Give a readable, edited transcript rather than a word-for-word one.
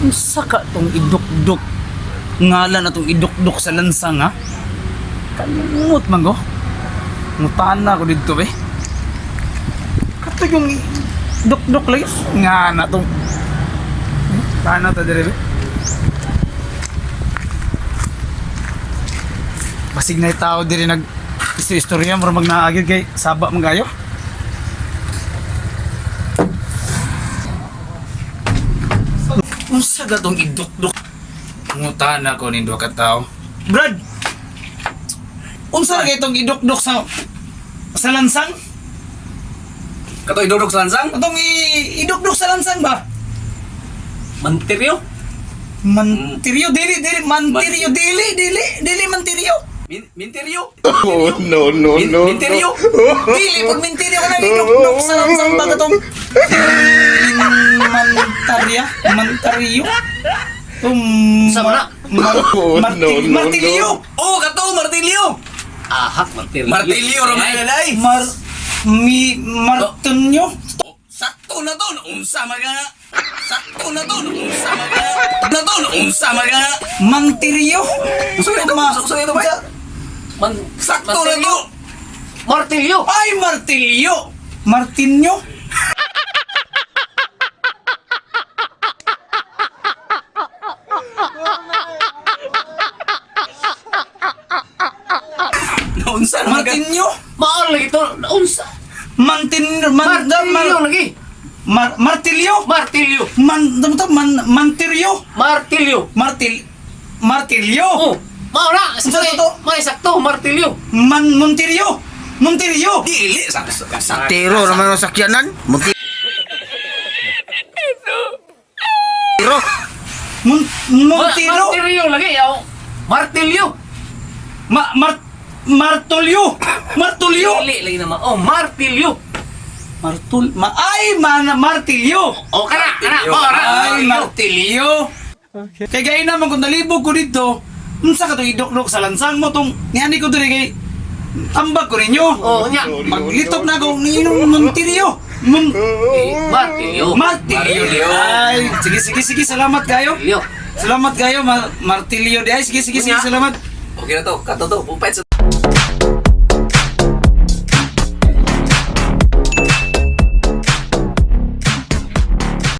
Unsa ka tong idukduk? Ngalan na tong idukduk sa lansang, ha? Kanungot man ko. Ngutan na ako dito, be. Kato yung dukduk lagi. Nga na tong. Tana ta dire, be. Basig na tao dire nag istorya mura magnaagid kay saba man kayo. Unsa ga tong idukduk? Ngutana ko nindo ka tao. Brad. Unsa ra kay tong idukduk sa lansang? Kato idudok sa lansang? Atong idukduk sa lansang ba? Mantiryo? Mantiryo dili dili mantiryo dili dili dili mantiryo. Mintiryo? Oh, no, no, no, no. Mintiryo? Dili pud mintiryo ka nang idukduk sa lansang ba katong mantarya mantaryo. Unsa man na? Oh, no, no, no. Martilyo. Oh, kato martilyo! Ahak, martilyo. Martilyo ra man ay. Mar mi martunyo. Oh, sakto na to, unsa man ka? Sakto na to, unsa man ka? Na to, unsa man ka? Mantiryo. Unsa ito? Unsa ito ba? Man, Sakto na to. Martilyo. Ay, martilyo. Martinyo. Unsa na man ka? Martinyo. Maol lagi to. Unsa? Mantin man, Martilyo lagi. Martilyo. Martilyo. Man ano to? Man mantiryo. Martilyo. Martilyo. Oh, mao na. Unsa to to? May sakto, martilyo. Man Montiryo. Montiryo. Dili sakto. Tiro naman ang sakyanan. Munti. Tiro. Montiro. Martilyo lagi. Aw. Martilyo. Ma Mar Martolyo. Martolyo. Dili lagi naman. Oh, martilyo. Martul ma ay man martilyo. Oh, kana, kana. Mao na. Ay, martilyo. Okay. Kay gay naman kung nalibog ko dito, unsa ka tong idukduk sa lansang mo tong niani ko diri kay tambag ko ninyo. Oh, nya. Paglitop na ko ninong montilyo. Mon Martilyo. martilyo. Ay, sige sige sige, salamat kayo. Martilyo. Salamat kayo, martilyo di ay. Sige sige sige, Unya. salamat. Okay na to, kato to, pupet sa